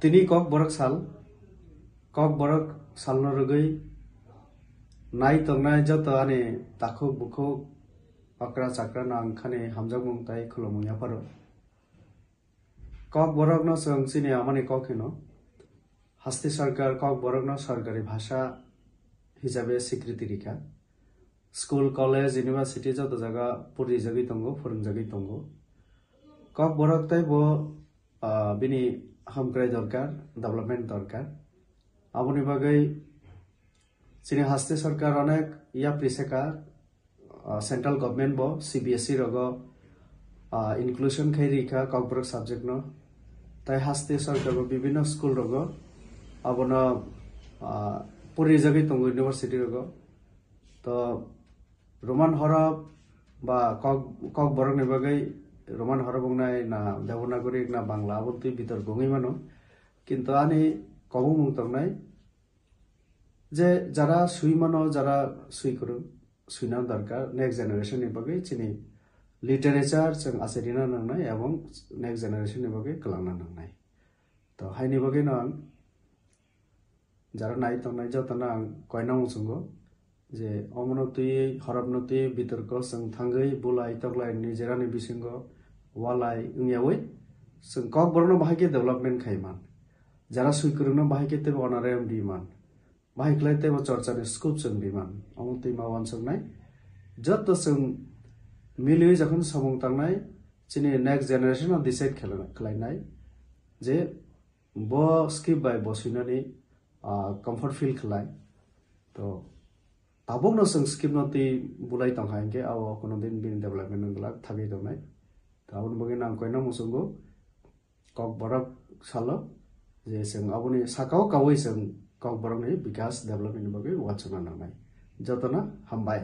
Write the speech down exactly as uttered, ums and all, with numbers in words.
Tini Kokborok sal, Kokborok salno rwgwi nai tongnai joto ani takhuk bukhuk, okra chakra no ang khani hamjakmung tai khulumung yapharo. Kokborokno chwng chini amani kok hino. Hasti sarkar Kokborokno sarkari bhasha hisabe sikriti rikha. School, college, university joto jaga puri jagwi tongo, phwrwng jagwi tongo. Kokborok tei bo, ah, bini hamkrai dorkar, development dorkar. Aboni bagwi chini haste sarkar onek yapri seka, ah, central government bo C B S E rogo, ah, inclusion khai rikha Kokborok subject no. Tai haste sarkar bo bibinno school rogo abono, ah, puri jagwi tongo university rogo. To Roman horop ba kok, Kokborok ni bagwi Roman horop wngnai na Devanagari na Bangla abo twi bitor gongwi mano. Kintu ani kobongmung tongnai je jara swi mano, jara swi kwrwng, swina dorkar next generation ni bagwi chini literature chwng achairina nangnai ebong next generation ni bagwi kwlangna nangnai. To haini bagwi no ang jara nai tongnai jotono ang koina muchungo je omono twi horapno twi bitorko chwng thangwi bulai toklai nijerani bisingo walai wngyawi chwng Kokborokno bahai khe development khai man, jara swi kwrwngno bahai khe teibo honorarium di man, bahai khlai teibo chorchani scope chwng di man, omo twi ma uansuknai. Joto chwng miliwi jokhon samung tangnai chini next generation o decide khlai-, khlainai je bo skip bai bo swinani, ah, comfort feel khlai. To tabukno chwng skip no twi bulai tongkha hinkhe abo kono din bini development wng glak thagwi tongnai. To aboni bagwi nang koina muchungo Kokborok salo je chwng aboni sakao kaui chwng Kokborokni bikas development ni bagwi uansukna nangnai. Jotono hambai.